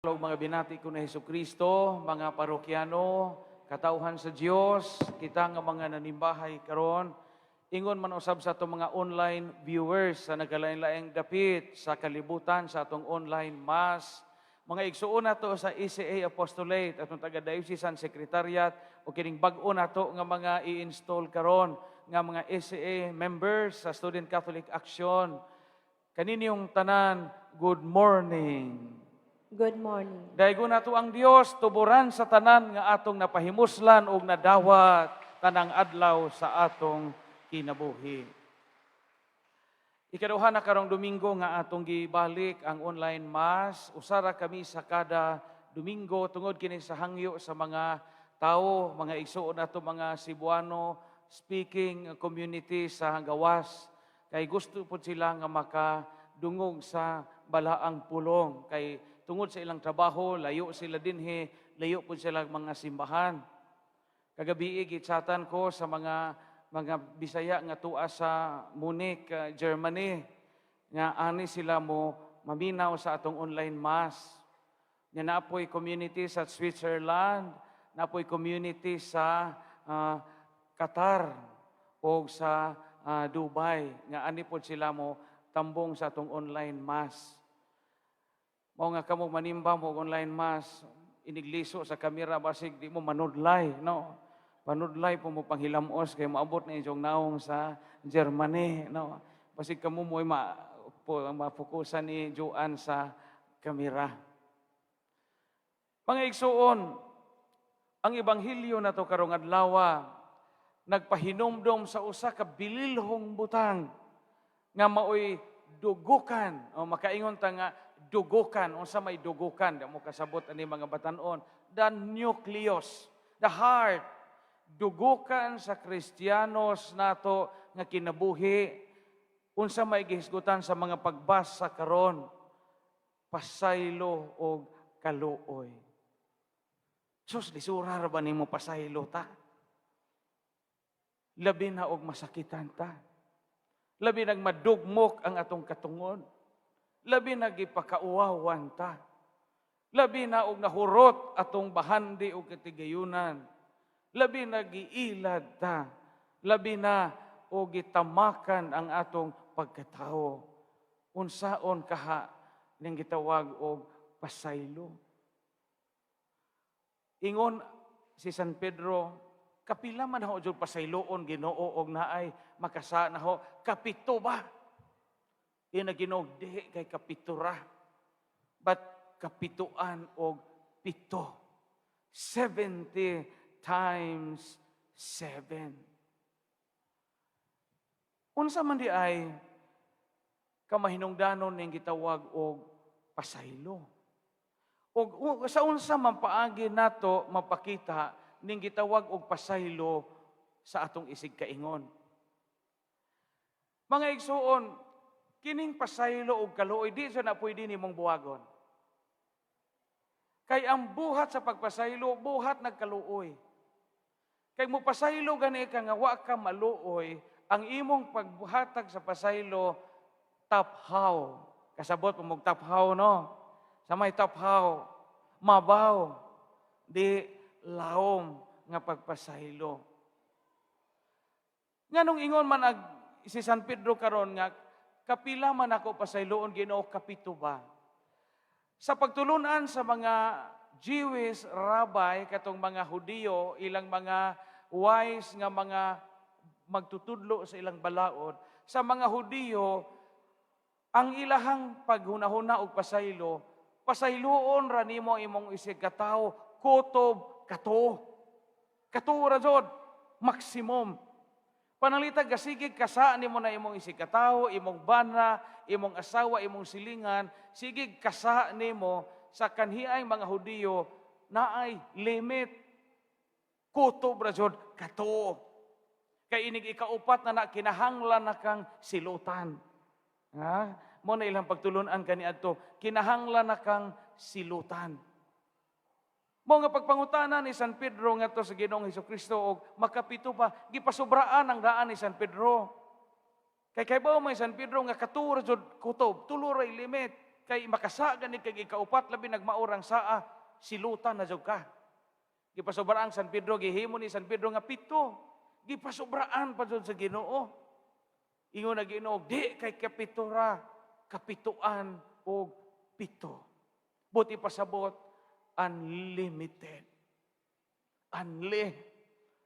Mga binati ko na Hesus Kristo, mga parokyano, katawhan sa Dios, kita nga mga nanimbahay karon, ingon man usab sa atong mga online viewers sa nagkalain-laing dapit sa kalibutan sa atong online mass. Mga igsuon nato sa ECA Apostolate, atong taga Diocesan Secretariat o kining bag-o nato nga mga i-install karon nga mga ECA members sa Student Catholic Action. Kaninyong tanan, good morning. Good morning. Daygon nato ang Dios tuburan sa tanan nga atong napahimuslan ug nadawat tanang adlaw sa atong kinabuhi. Ikaduha na karong Domingo nga atong gibalik ang online mass. Usara kami sa kada Domingo tungod kini sa hangyo sa mga tao, mga igsuon nato, mga Cebuano speaking community sa gawas. Kay gusto pod sila nga makadungog sa balaang pulong kay tungod sa ilang trabaho, layo sila dinhi, layo pod sila mga simbahan. Kagabi gitsatan ko sa mga Bisaya nga tua sa Munich, Germany, nga ani sila mo maminaw sa atong online mass. Nga naapoy community sa Switzerland, naapoy community sa Qatar o sa Dubai nga ani pod sila mo tambong sa atong online mass. Mao nga kamo manimba mo og online mass, inigliso sa kamera basig di mo manudlay, no? Panudlay po mo panghilamos kay moabot na inyong naong sa Germany, no? Basig kamo mo'y mafokusan ni Joan sa kamera. Mga igsuon, ang ebanghelyo nato karong adlaw nagpahinumdom sa usa ka bililhong butang nga maoy dugukan o makaingon ta nga dugukan. Unsa may dugukan? Di mo kasabot ani mga batan-on. The nucleus, the heart, dugukan sa Kristiyanos nato nga kinabuhi. Unsa may gihisgutan sa mga pagbasa karon? Pasaylo og kaluoy. Sus, lisura ra ba nimo pasaylo ta? Labi na og masakitan ta, labi nag madugmok ang atong katungod, labi na gipakauwawan ta, labi na og nahurot atong bahandi og katigayunan, labi na giilad ta, labi na og gitamakan ang atong pagkatao. Unsaon kaha ning gitawag og pasaylo? Ingon si San Pedro, "Kapila man ho jud pasayloon, Ginoo, og naay makasa na ho? Kapito ba?" Ingon Ginoo, "Dihi kay kapito ra. But kapituan og pito. 70 times 7." Unsa man di ay kamahinungdanon ning gitawag og pasaylo? Og sa unsa man paagi nato mapakita ning gitawag og pasaylo sa atong isig kaingon? Mga igsuon, kining pasaylo og kaluoy, di sa na pwede nimong buwagon. Kay ang buhat sa pagpasaylo, buhat nagkaluoy. Kay mo pasaylo gani ka nga wa ka maluoy, ang imong pagbuhatag sa pasaylo taphaw. Kasabot mo og taphaw, no? Sa may taphaw, mabaw, di laom nga pagpasaylo. Nganong ingon man ag si San Pedro karon nga, "Kapila man ako pasayloon, Ginoo, kapito ba?" Sa pagtulunan sa mga Jewish rabbi, katong mga Hudiyo, ilang mga wise nga mga magtutudlo sa ilang balaod, sa mga Hudiyo, ang ilahang paghunahuna og pasaylo, pasayloon ra nimo ang imong isig katawo kutob kato. Kato ra jud, maximum. Panalita gasigig kasa nimo na imong isig katawo, imong bana, imong asawa, imong silingan, sigig kasa nimo, sa kanhiay mga Hudiyo naay limit. Kutob ra jud kato. Kay inig ikaupat na na kinahanglan na kang silutan. Ha? Mo na ilang pagtulunan kaniadto, kinahanglan na kang silutan. Mo nga pagpangutana ni San Pedro ngadto sa Ginoong Hesukristo og makapito pa, gipasubraan ang daan ni San Pedro. Kay kay may San Pedro nga kato ra jud kutob, tulo ray limit. Kay makasa gani kag ikaupat, labi nagmaorang saa, silutan na jud ka. Gipasobraan San Pedro, gihimo ni San Pedro nga pito. Gipasobraan pa jud sa Ginoo. Ingon na Ginoo, di kay kapito ra, kapituan og pito. Buti pasabot, unlimited. Unli.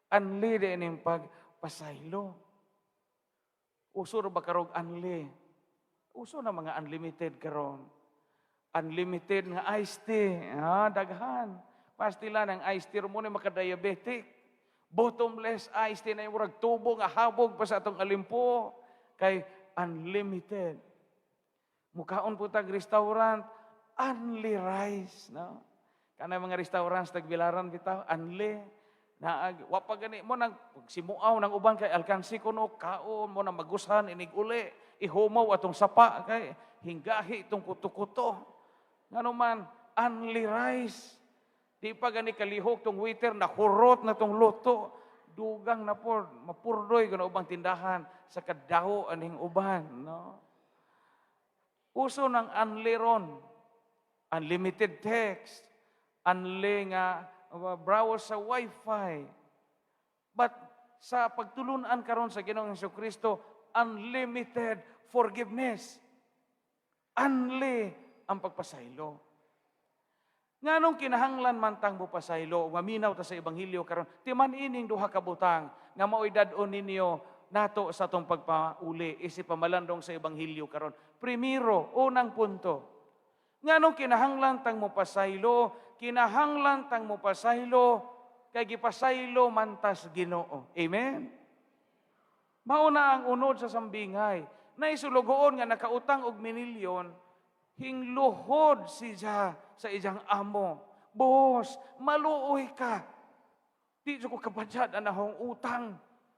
Unli din ining pagpasaylo. Uso ra ba karong unli? Uso na mga unlimited karon. Unlimited nga iced tea. Ah, daghan. Pastila ng iced tea mo ni makadiabetic. Bottomless iced tea na yung murag tubo nga habog pa sa atong alimpo. Kay unlimited. Mukaon po tag restaurant, unli rice. No? Kanay mga restaurants tagbilaran bitaw, unli. Naag, wa pa gani mo nang simuaw ng uban kay alkansi kuno kaon mo na magusan inig uli, ihumaw atong sapa kay hinggahi itong kuto-kuto. Ngano man, unli rice. Di pa gani kalihok tong waiter, nahurot na tong luto. Dugang na po, mapurdoy kuno ubang tindahan sa kadaho aning uban, no? Uso ng unli ron, unlimited text, unli nga browse sa wifi. But sa pagtulunan karon sa Ginoong Kristo, unlimited forgiveness. Unli ang pagpasaylo. Nganong kinahanglan man tang mopasaylo, maminaw ta sa ebanghelyo karon, timan ining duha ka butang nga maoy dad-on ninyo nato sa atong pagpauli isip pamalandong sa ebanghelyo karon. Primero, unang punto. Nganong kinahanglan tang mopasaylo? Kinahanglan tang mopasaylo kay gipasaylo man tas Ginoo. Amen. Mao na ang unod sa sambingay. Naisulugoon nga nakautang og minilyon, hingluhod siya sa iyang amo. "Boss, maluoy ka. Di ko kabadyad ang ahong utang.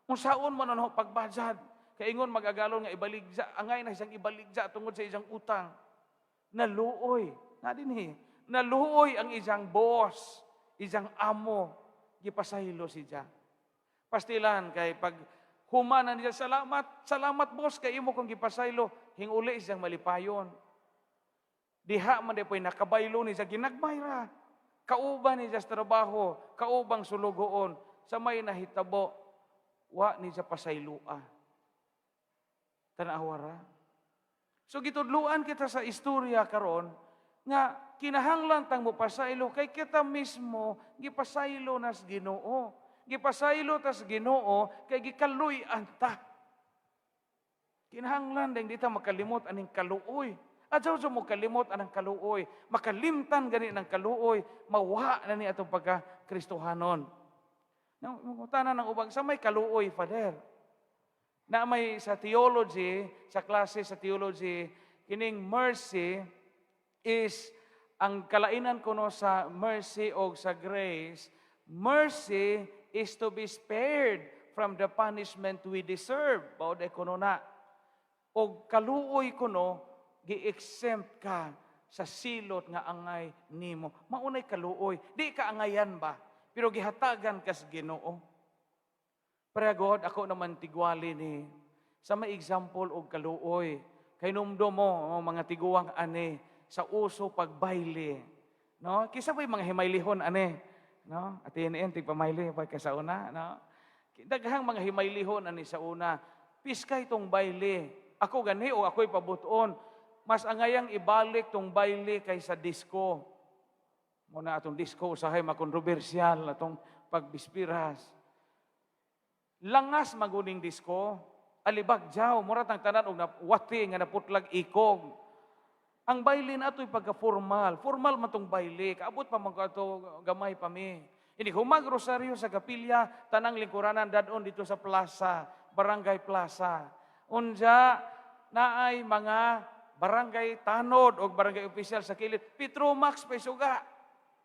Unsaon man ang pagbadyad?" Kay ingon mag-agalon nga ibaligya, angay na siyang ibaligya tungod sa iyang utang. Naluoy. Na dinhi. Naluoy ang iyang boss, iyang amo. Gipasaylo siya. Pastilan kay pag humana niya, "Salamat, salamat boss, kay imo kong gipasaylo," hinguli siyang malipayon. Diha man di po'y nakabaylo ni siya, ginagmay ra. Kauban ni siya sa trabaho, kaubang sulugoon, sa may nahitabo, wa ni siya pasaylua. Tanawa ra. So gitudluan kita sa istorya karon nga kinahanglan tang mopasaylo kay kita mismo gipasaylo nas Ginoo. Gipasaylo tas Ginoo kay gikaluy-an ta. Kinahanglan din di ta makalimot aning kaluoy. Adyaw mo kalimot anang kaluoy, makalimtan gani ng kaluoy, mawa na ni atong pagka Kristohanon. Mangutana ng ubang sa may kaluoy, Father. Na may sa theology, sa klase sa theology, kining mercy is ang kalainan kuno sa mercy o sa grace. Mercy is to be spared from the punishment we deserve. Baod ay kuno na. O kaluoy kuno, gi-exempt ka sa silot nga angay nimo. Maunay kaluoy. Di ka angayan ba? Pero gihatagan kas Ginoo. Pero God, ako naman tigwali ni. Sa may example og kaluoy, kay numdo mo, oh, mga tiguang ane, sa uso pagbayle. No? Kisa ba'y mga himaylihon ane? No? At TNN, tigpamayli pa ka sa una. No? Daghang mga himaylihon ani sa una. Piskay tong bayle. Ako gani o ako'y pabuton. Mas angayang ibalik tong bayle kaysa disco. Muna atong disco usahay makontrobersyal atong pagbispiras. Langas maguning disco, alibag jaw, mura tang tanan og wati nga naputlag ikog. Ang bayle na ato'y pagka-formal. Formal man tong bayle. Kaabot pa man ko ato gamay pa mi. Ini humag rosaryo sa kapilya, tanang lingkuranan dadon dito sa plaza, Barangay Plaza. Unja naay mga barangay tanod o barangay official sa kilid. Petromax pa suga.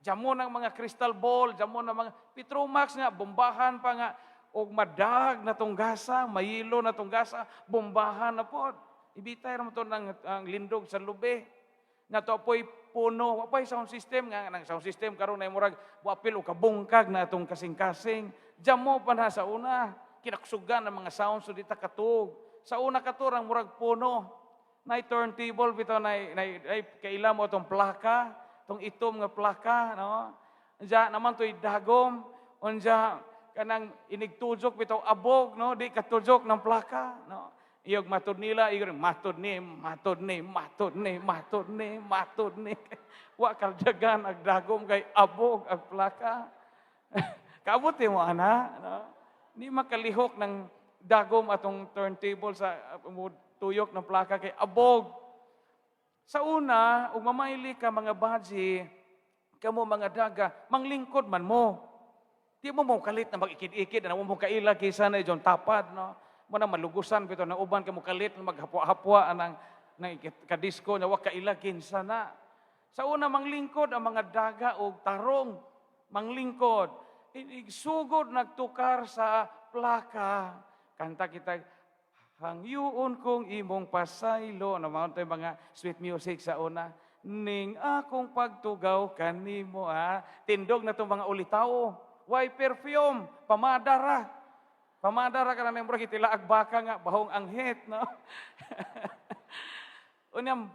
Jamo ng mga crystal ball, jamo ng mga Petromax nga bombahan pa nga og madag na tong gasa, mayilo na tong gasa, bombahan na pod. Ibitay ra mo to ng ang lindog sa lubi. Nga to po'y puno, wa pa'y sound system nga nang sound system karon na murag wapil o kabungkag na atong kasing-kasing. Jamo pa na sa una, kinaksugan ang mga sound so dita katug. Sa una katurang murag puno. Nay turntable bitaw, nay kaila mo tong plaka, tong itom nga plaka, no? Unsa naman to'y dagom, unsa kanang inigtujok bitaw abog, no? Di katujok ng plaka, no? Iyog matud nila, iyog matud ni, matud ni, matud ni, matud ni, matud ni. Wa kaldagan ag dagom kay abog ag plaka. Kaabot mo ana, no? Di makalihok ng dagom atong turntable sa tuyok ng plaka kay abog. Sa una, ug mamayli ka, mga baji, kamo mga daga, manglingkod man mo. Di mo mo kalit na mag-ikid-ikid, na mo kaila kaysa na ijon tapad, no? Mo na malugusan bitaw na uban ka mo kalit na maghapwa-hapwa anang nang kadisko na wa kaila kinsa na. Sa una, manglingkod ang mga daga og tarong, manglingkod. Sugod nagtukar sa plaka. Kanta kita, "Hangyuon kong imong pasaylo." Ano mga mga sweet music sa una. "Ning akong pagtugaw kanimo," ha. Tindog na itong mga ulitaw. Why perfume? Pamadara. Pamadara ka na membro, kitilaag baka nga, bahong anghit, no? Unyam,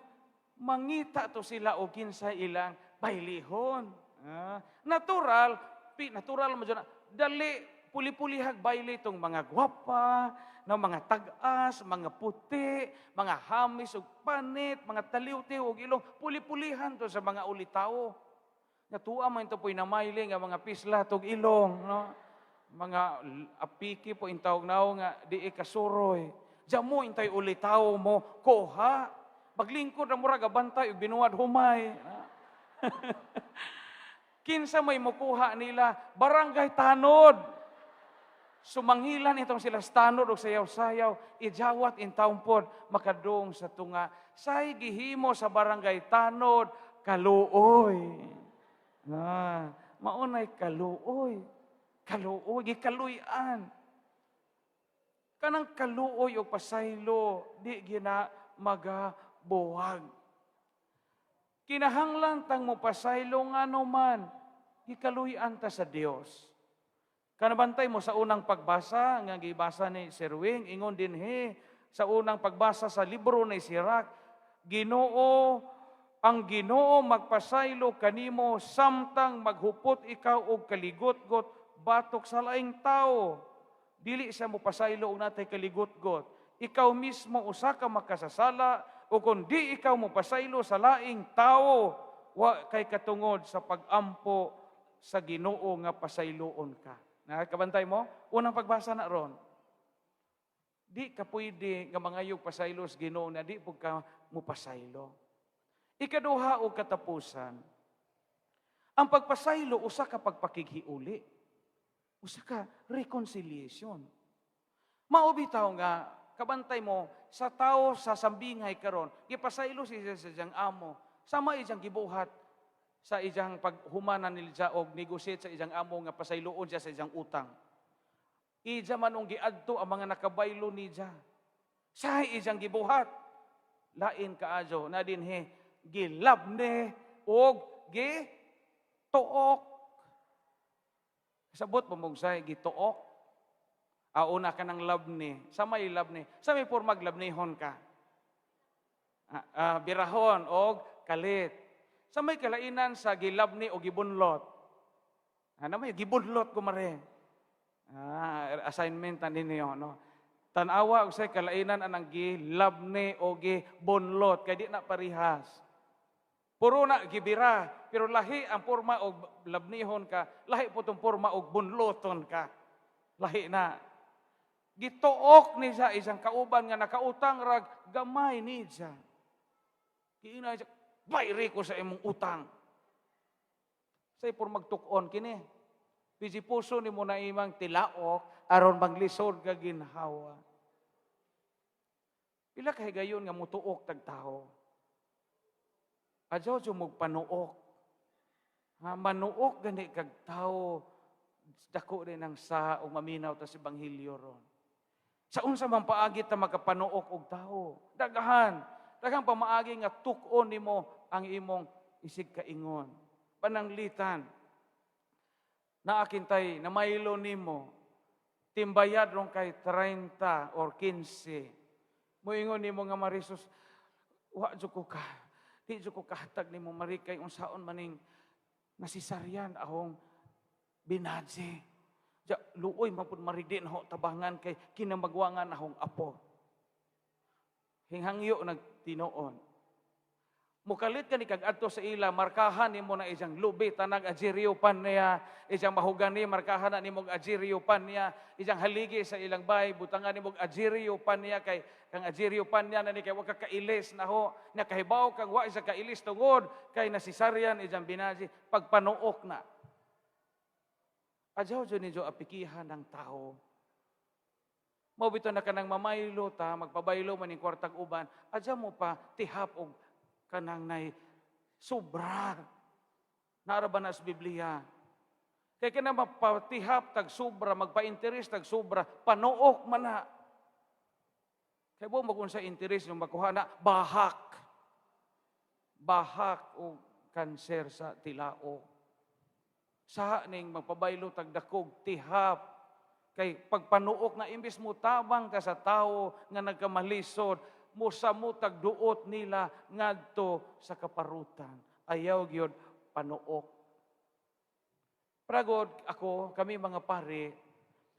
mangita to sila o kinsa ilang baylihon. Ah, natural, natural mo dyan, dali, puli-pulihag bayle itong mga gwapa, no, mga tag-as, mga puti, mga hamis ug panit, mga taliw-tiw ug ilong, puli-pulihan to sa mga ulitawo. Natuwa man ito po'y namayli nga mga pisla tog ilong, no? Mga apiki po intawag naw nga di ikasuroy. Diyan mo intay ulitaw mo, kuha. Paglingkod na murag abantay ug binuad humay. Kinsa may mukuha nila? Barangay Tanod. Sumanghilan itong sila tanod og sayaw-sayaw, ijawat in pod makadung sa tunga. Say gihimo sa barangay tanod, kaluoy. Ah, maunay kaluoy. Kaluoy, gikaluy-an. Kanang kaluoy o pasaylo, di gina magabuwag. Kinahanglan tang mo pasaylo ngano man, gikaluy-an ta sa Dios. Kanabantay mo sa unang pagbasa nga gibasa ni Sir Wing, ingon dinhi sa unang pagbasa sa libro ni Sirach, Ginoo, ang Ginoo magpasaylo kanimo samtang maghupot ikaw og kaligotgot batok sa laing tawo. Dili siya mo pasaylo og natay kaligotgot. Ikaw mismo usa ka makasasala o kung di ikaw mo pasaylo sa laing tawo, wa kay katungod sa pagampo sa Ginoo nga pasayloon ka. Nakakabantay mo? Unang pagbasa na ron. Di ka pwede nga mangayog pasaylo sa Ginoo na di pud ka mupasaylo. Ikaduha o katapusan, ang pagpasaylo usa ka pagpakighiuli. Usa ka reconciliation. Mao bitaw nga kabantay mo sa tao sa sambingay karon, gipasaylo siya sa iyang amo. Sama iyang gibuhat sa iyang paghumanan nila og negotiate sa iyang amo nga pasayloon siya sa iyang utang. Ija man ong giadto ang mga nakabaylo niya. Say iyang gibuhat. Lain kaayo na dinhi gilabne og gituok. Sabot mo mong say gituok. Auna ka ng labne. Sa may labne. Sa may pormag labnehon ka. Birahon og kalit. Sa may kalainan sa gilabni o gibunlot. Ano may gibunlot ko mare. Assignment na ninyo, no? Tanawa og say kalainan anang gilabni o gibunlot kay di na parihas. Puro na gibira, pero lahi ang porma og labnihon ka, lahi po tong porma og bunloton ka. Lahi na. Gituok ni siya isang kauban nga nakautang rag gamay ni siya. Kiina siya, "Bayri ko sa imong utang." Say por magtukon kini. Bisi puso nimo na imang tilaok aron maglisod ka ginhawa. Pila ka higayon nga mutuok tag tawo. Adyaw jud mog panuok. Ha, manuok gani kag tawo, dako din ang sa ug maminaw ta sa ebanghelyo ron. Sa unsa man paagi ta makapanuok og tawo? Daghan, daghang pamaagi nga tuk-on nimo ang imong isig kaingon. Pananglitan. Naakintay namaylo nimo timbayad rong kay 30 or 15. Moingon nimo nga Marisus, Wa jud ko ka, di jud ko kahatag nimo, Marie, kay unsaon maning nasisaryan ahong binaji. Ja, luoy man pud, Marie, di na ho tabangan kay kinamagwangan ahong apo. Hinghangyo nagtinuon. Mukalit ka ni kag adto sa ila, markahan nimo na iyang lubi, tanag ajeryo pan niya, iyang mahugani, markahan na nimo ajeryo pan niya, iyang haligi sa ilang bay, butangan nimo ajeryo pan niya, kay kang ajeryo pan niya na ni kay wa ka kailis na ho, na kahibaw kang wa isa kailis tungod kay nasisaryan iyang binaji, pagpanuok na. Adyaw jud ninyo apikihan ng tao. Mao bitaw na kanang mamaylo ta, magpabaylo man ning kwartag uban, adya mo pa tihap og kanang nay sobra. Naara ba na sa Biblia? Kay kanang mapatihap tag sobra, magpa-interes tag sobra, panuok man na. Kay mo magunsa interes yung makuha na bahak. Bahak o kanser sa tilao. Sa ning magpabaylo tag dakog tihap kay pagpanuok na imbis mo tabang ka sa tawo nga nagkamalisod, musa mo tagduot nila ngadto sa kaparutan. Ayaw gyud panuok. Pragod ako, kami mga pare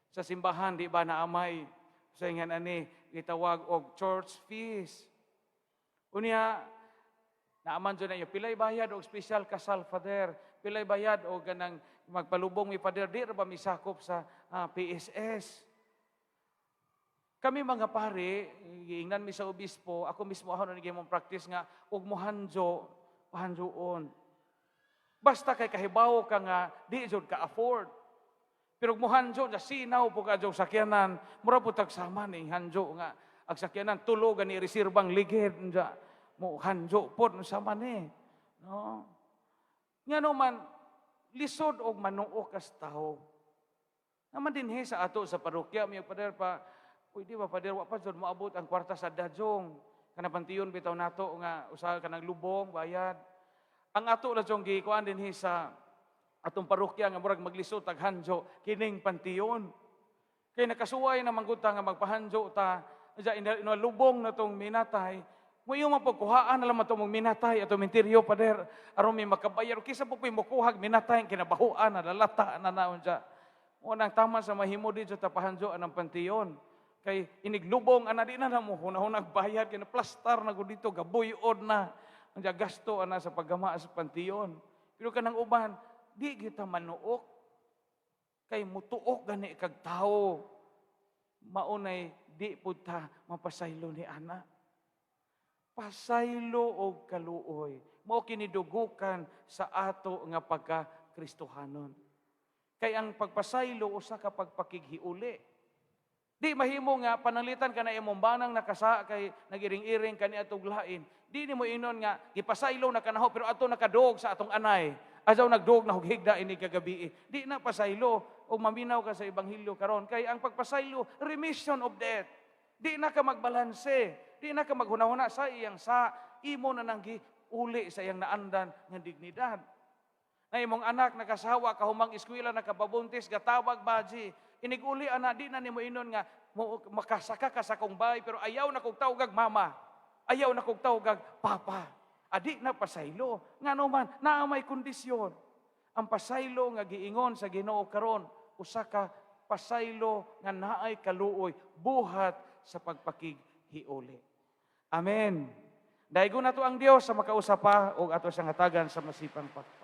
sa simbahan, di ba na amay sa ingan ani gitawag og church fees. Unya naaman jud na iyo, pilay bayad og special kasal, Father, pilay bayad og ganang magpalubong mi, Father, di ra ba misakop sa PSS? Kami mga pare, giingnan mi sa obispo, ako mismo ako na mong practice nga og mohanjo, pahanjoon. Basta kay kahibaw ka nga di jud ka afford. Pero ug mohanjo na sinaw po ka jud sakyanan, mura po tagsama ni hanjo nga ang sakyanan tulo gani reserbang ligid nja. Mo hanjo pod sama ni. No? Ngano man lisod og manuok kas tawo. Naman dinhi sa ato sa parokya, may pader pa, pwede ba, Father, wa pa jud moabot ang kwarta sa dajong. Kana pantiyon bitaw nato nga usa kanang lubong bayad. Ang ato ra jong gikuan dinhi sa atong parokya nga murag maglisod tag hanjo kining pantiyon. Kay nakasuway na manggud ta nga magpahanjo ta diya inalubong na tong minatay. Mo iyo mapagkuhaan na lang atong mong minatay atong minteryo, Pader, aron may makabayar kisa po po'y mokuhag minatay kinabahuan na lalata na naon siya. Mo nang tama sa mahimo dito ta pahanjo ang pantiyon. Kay iniglubong ana di na mo hunahunag bayad kay plastar na gud dito gabuyod na. Ang gasto ana sa paggama sa pantiyon. Pero kanang uban di kita manuok kay mutuok gani kag tawo. Maunay di pud ta mapasaylo ni ana. Pasaylo og kaluoy. Mao kinidugukan sa ato nga pagka Kristohanon. Kay ang pagpasaylo usa ka pagpakighiuli. Di mahimo nga pananglitan ka na imong banang nakasa kay nagiring-iring kani atong lain. Di nimo inon nga gipasaylo na kanaho pero ato nakadog sa atong anay. Azaw nagdog na higda ini kagabi. Di na pasaylo og maminaw ka sa ebanghelyo karon kay ang pagpasaylo, remission of debt. Di na ka magbalanse, di na ka maghunahuna sa iyang sa imo na nang uli sa iyang naandan nga dignidad. Na imong anak nakasawa kahumang eskwela nakababuntis gatawag baji. Iniguli ana di na nimo inon nga mo, makasaka ka sa kong bay pero ayaw na kog tawgag mama. Ayaw na kog tawgag papa. Adi na pasaylo. Ngano man naa may kondisyon. Ang pasaylo nga giingon sa Ginoo karon usa ka pasaylo nga naay kaluoy buhat sa pagpakighiuli. Amen. Daygon nato ang Dios sa makausa pa ug ato siyang hatagan sa masipang pak.